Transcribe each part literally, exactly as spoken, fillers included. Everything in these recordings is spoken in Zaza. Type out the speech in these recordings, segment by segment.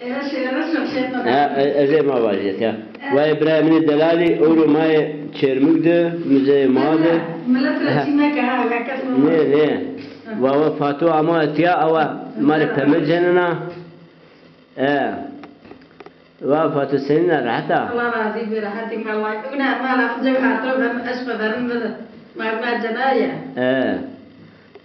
Ha, e- ez ê ma vajîya ya. Vay birayê min ê delalî, ewro ma yê Çêrmûg de, muzeyê ma de. Milet ra çî meke ha, wekes mi. Nê, nê. Wawa Fato ama tiya, awa ma rê peme cenina. E. Wa Fato senîn a, rehet a? Allah razî bi, rehetî ma wa. Una ma lafzê hatro ben eşqe verin vili. Ma una cenaye. E.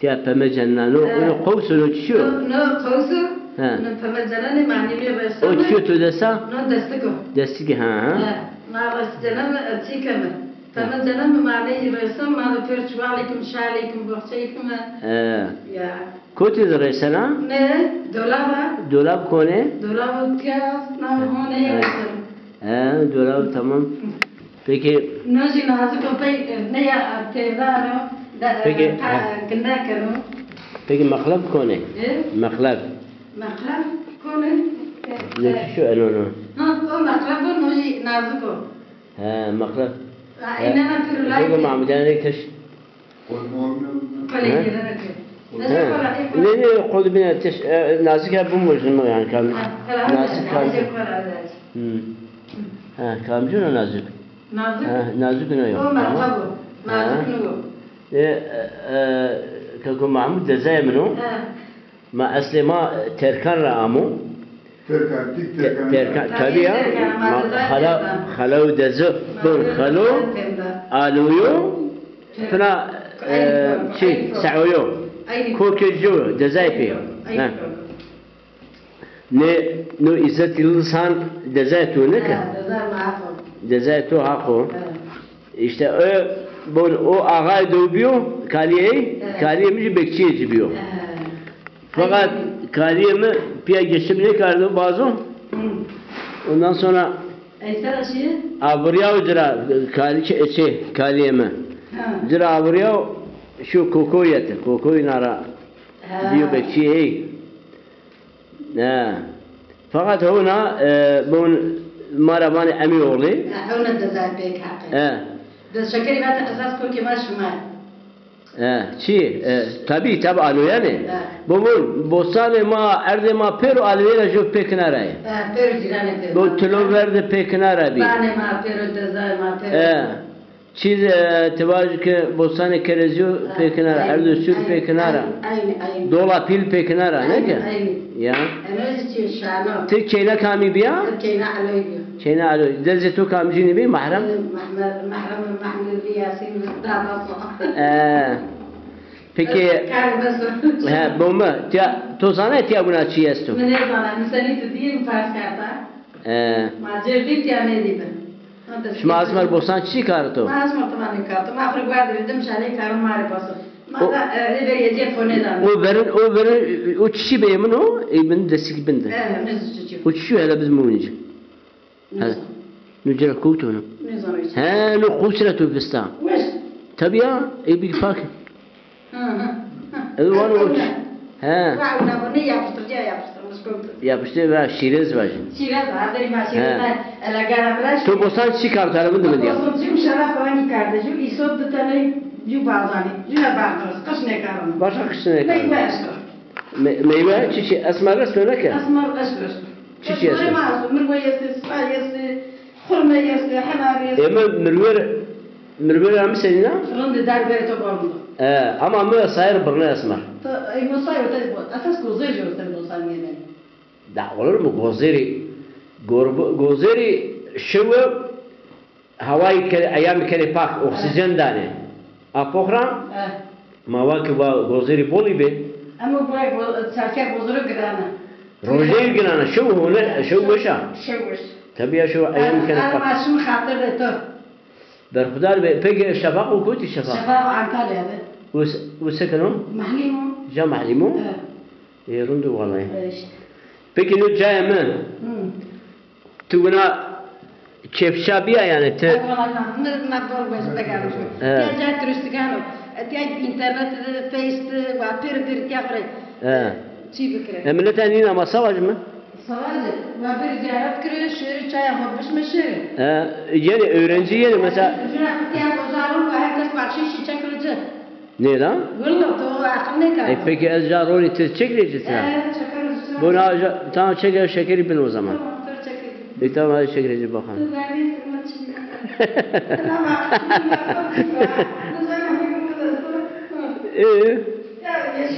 Tiya peme cenna no, no qews o, no çi yo? No, no qews o. He. No peme cenanê ma nîmê resam. O çi yo to desta? No destik o. Destik, ha, ha. He. Ma res cenam çi keme. Peme cenam ma ney resam, ma de pêr çuwalê kim, şalê kim, boxçeyê kim. He. Ya. Kotî de resena? Ne, dolab a. Dolab kone? Dolab tiya, na hone resena. He, dolab tamam. Peki. No jî nazik o pey, ne ya têvdar o, da, peki, pa, ha. Ginde keno. Peki mexleb kone? E? Mexleb. Mexleb kone? Ne çi şu eno no? Ha, o mexleb o, no jî nazik o. He, mexleb. Ha, he. Înena pîrulay. Peki Mahmudane teş. He? He. Nê, nê, qol bîne teş, e, nazik ya bimojnîme yanî kam. Ha, nazik kam. Hı. Ha, kamcîn o nazik? Nazik. Ha, nazik no yo. O merhaba. Nazik no yo. E, e, e, Keko Mahmud dezayê min o. Ha. Ma eslê ma, e, Terkan ra amo. Terkan, tik Te- Terkan. Terkan, tabii ya. Ma xala, xala û dezî, bon xalo, aloyo, fina, e, çi, seoyo. Kokê jo, dezay pê. Ha. Ne, no İzzet Yıldızhan dezay to ne ke? Ha, dezay ma haqo. Dezay to haqo. Ha. İşte o, bon, o ağay do biyo, kaliyê, he, kaliyê mi jî bekçiyê ci biyo. He. Fakat kaliyê mi piya geçim nêkerdo bazo. Hı. Ondan sonra aviryaw ci ra kali-, şey, kaliyê mi. Ha. Ci ra aviryaw şu Kokoyete, Kokoy nara, ha, biyo bekçiyê ey. He. Fakat hewna, e, bon ma ra vanê Emîoğlu. He, hewna dezay pêk haqî. He. Dez şekerî vate esas kokê ma şima. He, çi? E, tabii, tabii aloyanê. He. Bon, bon, bostanê ma, erdê ma pêro aloyena jû pê kinara yê. He, pêro cîranê pêro. Bon, tilo verde pê kinara bî. Banê ma pêro, dezay ma pêro. He. Çî, e, ti vajî ke bostanê kerezîyo pê kinara, erdosûr pê kinara. Dola pîl pê kinara, ne ke? Ya. Ti keyna kamî bîya? Keyna Eloy bîyo. Keyna Eloy. Dezê to kamcînî bî, Mehrem? Mehrem, Mehrem, Mehmûdî, Yasîn, Damas o. E, peki, he, bo mi, tiya, to zanay tiya wina çi esto? Mi nêzana, mi senî ti dîyê, mi pers kerda. E. Ma cêr dî tiya nêdîbi. Şima esmer bostan çi karito? Ma esmer tima nêkarito. Ma xwu rê guarde vîrdim şanê karim ma rê baso. Ma da, e, hêverî ecê fone da. O verin, o verin, o çiçî bê min o, ey bin destik bin de. E, ne çiçî? O çiçî hele biz mi winci. He. Nu cira kowt o. Nêzano. He, nu qo çira to vista. Weş. Tabii ya, ey bî pak. Hı hı. Ez vano o çi. He. Wa, wa, wa, ne yapıştırıcı yapıştırmış koydu. Yapıştı ve şîrez vajî. Şîrez, hazırî ma şîrez. He. Ele gara bıraş. To bostan çi kar tarafın da diya? Bostan çi şarap hangi kardeşim? İsot bir tane yu bazani. Yine bazani. Kış ne karın? Başka kış ne karın? Meyve esto. Me-, meyve çiçî? Esmer esto ne ke? Esmer esto. Çiçî esto? Esmer esto. Mirwe esto, spa esto. Xurme estê, henar estê. Eme mirver, mirver mi senîna? Rindê der berê to bor bindo. E, ama mi sayr birne esmer. Ta, ey, mi sayr te, esas gozêr jî te bosan yemeni. Da olur mu gozêrî? Gorb-, gozêrî şewe hawayî ke-, eyamî kerê pak, oksîjen danê. Apox ra, ma va ki va gozêrî bolî bê. Ama bu ay bo-, çarşaf bozuru girana. Rojê girana, şew hone, şew weş a. Şew weş. Tabii ya, şew eyamî kerê pak. Ama şimdi xatir de to. Berxudar be, peki Şefaq o kotî Şefaq? Şefaq Antalya de. O se-, o se keno? Mahlîm o. Ca Mahlîm o? Evet. E, rind o vallahi. Evet işte. Peki no cayê mi? Hı. Tu wina kêfşa bîya yanî ti? Ay, wala na, mi, mi bol wes pekano. He. Tiya cay turîstîkan o. E, tiya înternet de, Face de, wa pêr pêr tiya xwu rê. He. Çî bikire. E, mileta nîna ma savac mi? Savac, wa pêr zîyaret kire, şêrî çaya xwu bişme şêrî. He, yenî öğrenci yenî mesela. Jûna tiya gozaron wa her kes baxşîşî çekiro ci. Nê la? Willa to aqil nêkerd. E, peki ez ca ronî ti çek rê ci tira? E, çekero ci. Buna, tamam, çek şekeri bin o zaman. Tamam, dur, çekeyim. E, tamam, hadi şekeri bakalım. Dur, ben bir kırma çekeyim. Tamam. Ee,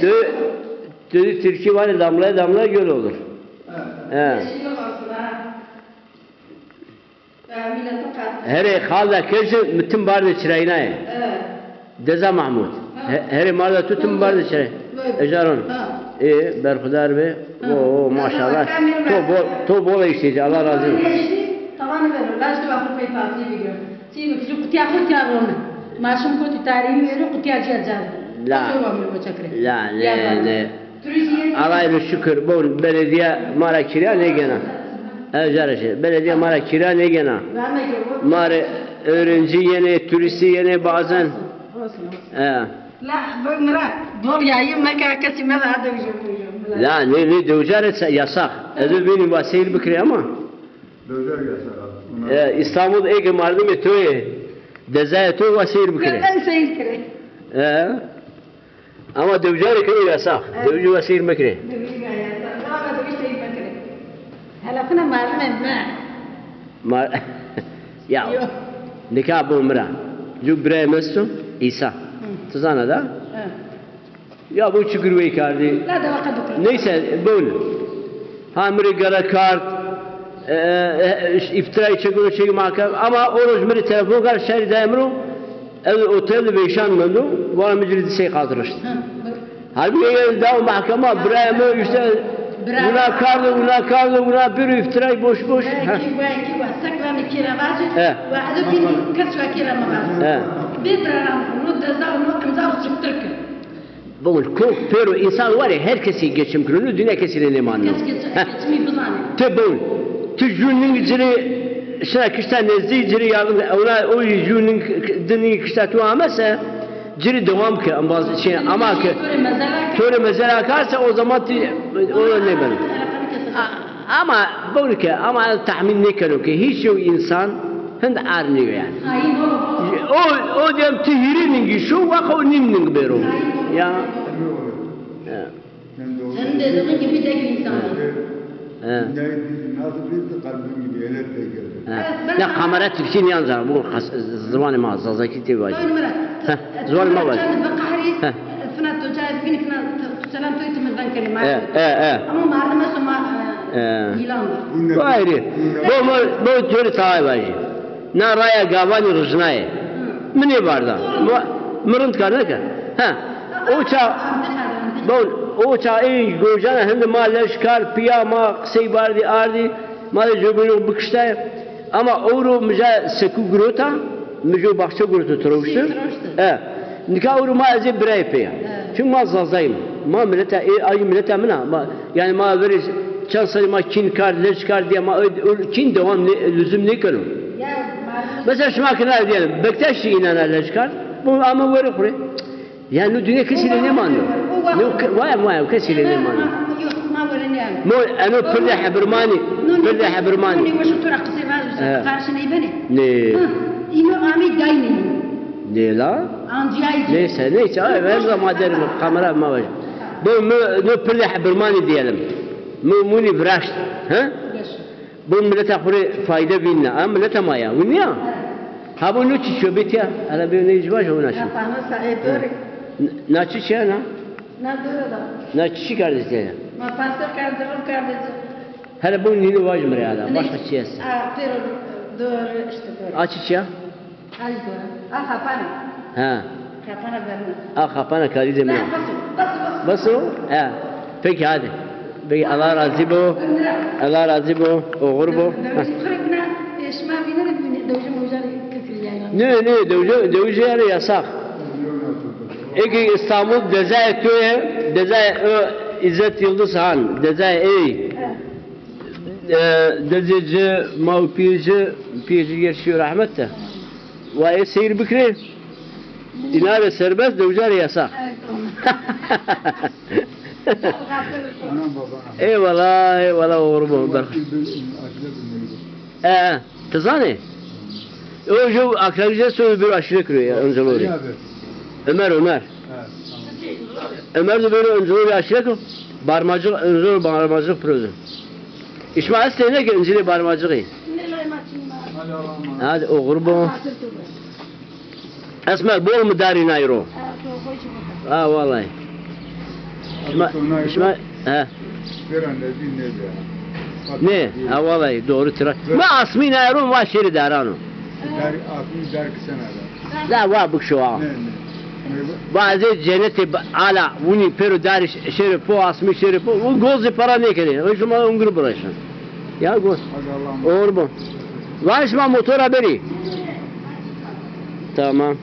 dö-, dö-, Türkü var ya, damlaya damlaya göl olur. Ha. Yeşil olsun ha. Herê xalda kejî mi tim bardê çiraynaye. Deza Mahmud. He-, herê marda tu tim bardê çiray. Ejaron. E, berxudar be. O, o, maşallah. To bol, to bol eşiteci. Allah razı olsun. Tavanı verir. Laş de bakıp pey patlayı biliyor. Çiğ bakıcı kutuya kutuya ronu. Maşım kutu tarihi veri kutuya ciğer. La. La, ne, ne. Allah'a bir şükür, bu belediye ma ra kira nêgena. Ev cara şey, belediye ma ra kira nêgena. Ma rê öğrenci yenê, turisti yenê bazen. He. La, bu mira, bol yayı meka, kesî me daha dewje. La, ne, ne, dewca rê yasak. Ez ê bînî wa seyir bikirê ama. Dewca rê yasak abi. E, İstanbul eke mardimê to yê, dezaya to wa seyir bikirê. Ben seyir kirê. E. Ama dewca rê keno yasax. Evet. Dewicî wa seyr mekirê. Dewicî wa yasax. Ama dewicî seyr mekirê. Helafina mardimê mi. Ma-, ya. Yo. Nika bo mi ra. Ju birayê mi esto, İsa. Hı. Ti zana da? Hı. Ya bu çi gurwey kardî. La dewa qe bikira. Neyse, bol. Ha mi rê gere kard, e, e, e, îftirayî çekiro, çekî mahkeme. Ama o roj mi rê telefon kerd, şerî dayê mi ro, ez otel de veyşan mendo, vana mi ci rê di sey qat rişt. Ha, bak. Halbuki ez dawo mahkeme, birayê mi îşte wina kardo, wina kardo, wina biro îftirayî boş boş. Ha. Belkî, belkî wa sek vanê kêra vajê, he, wa ez o bîn kes wa kêra mi vajê. He. Bê biraran, no deza, no imza û siktir kir. Bol kok pêro însan warê, her kesî geçim kiro. Nu dinya kesî rê nêmano. Kes geç-, geçimî bizanê. Ti bol. Ti jû ning ci rê şina kişta nezdî ci rê yardim. Ona o jû ning di ning kişta tu amese ci rê dewam ke, embaz şey, ama ke to rê mezela karse o zaman ti o nêbeno. A-, ama bol ke, ama ez tahmîn nêkeno ke hîç yew însan hind ar nîyo yanî. O, o dem ti hîrê ningî şo, waxa o nîm ning bêro. Ya. Ya. Hem de zaman gibi de insan. He. Dünyayı nasıl bir kalbim gibi ele de geldi. He. Ya kamera Türkçe ne yazacak? Bu kas-, ziwanê ma, Zazakî tê vajî. He, ziwanê ma vajî. He. Fina to çay bini fina to selam toy timiz ben kelime. He, he, he. Ama mardime soma, e, yılan. Bu ayrı. Bu, bu, bu türü tahay vajî. Na raya gavanî rijnaye. Hı. Mi nêbarda. Mi, mi rind kar neke. Ha. O ça, bon, o ça ê gojana hindi ma leşkar, piya ma qisey bardî ardî, ma de cobêno bikiştaye. Ama ewro mi ca seku girota, mi jo baxçe giroto tiroşti. Tiroşti. E. Nika ewro ma ez ê birayê pê ya. Evet. Çünkü ma Zazayım. Ma mileta, e, ay mileta mina. Ma, yani ma verî çend serî ma kîn kar, leş kar diye ma ö-, ö-, kîn devam ne, lüzum nêkeno. Ya, ma- Mesela şima kina diyelim, Bektaş jî înana leş kar, bu ama weri xure. Yani nu dünya kesî rê nêmano. Nu ke-, vaya, vaya, kesî rê nêmano. Mo, eno pirdê hebirmanî, pirdê hebirmanî. Nê, weşo to ra qisey vajî, qarşî ney benê. Nê. Hı, îno amey daynê. Nê la? Ancîyayî. Neyse, neyse. Ay, ben de ma derim, kamera ma var. Bu mü, no pirdê hebirmanî diyelim. Mü, muni viraşt. Ha? Bu mileta xwu rê fayde vînna. Ha, mileta ma ya. Wî nîya? Ha, bu no çiçî yo, bê tiya. Hele bê ney jî vaje, wina çi. Na çiçî ya na? Na dora da. Na çiçî kardê tiya ya? Ma pasta kardê, rum kardê. Hele bu nîno vaj mi rê ada. Başka çi est? A, pêro dora, işte dora. A çiçî ya? Ay dora. A xapana. Ha. Xapana verna. A xapana karî de mina. Bas o, bas o, bas o. Bas o? Ha. Peki hadi. Peki, Allah razî bo. Allah razî bo. Oxir bo. Ha. Nê, nê, dewje, dewje yanî yasax. Eke İstanbul dezayê to yê, dezayê o İzzet Yıldız Han, dezayê ey. E, dezê ci, ma û pîyê ci, pîyê ci gerçî yo rehmet de. Wa ê seyr bikirê. Îna rê serbest, dewca rê yasax. Eyvallah, eyvallah, oxir bo. E, ti zanê? O jo akrabî ci esto, bêro aşîre kiro ya, Oncelo rê. Ömer, Ömer. Ömer de bêro Oncelo rê aşîre kiro. Barmacık, ıncir barmacık prozu. İşma estê ne ki ıncirê barmacığı. Hadi o grubu. Esmer bol mu dari nayro? Ha vallahi. İşma, işma, he. Ne? Ha vallahi doğru tira. Ma asmî nayro, va şêrê darano. Dar, asmî dar kısena da. Da va bık şu ha. Ne, ne. Va ez ê cenetê ala vuni pero dari şêrê po, asmî şêrê po. O gozê para nêkenê. O şima ungru bıraşın. Ya goz. Hadi Allah'ım. Olur bu. Va şima motora beri. Tamam.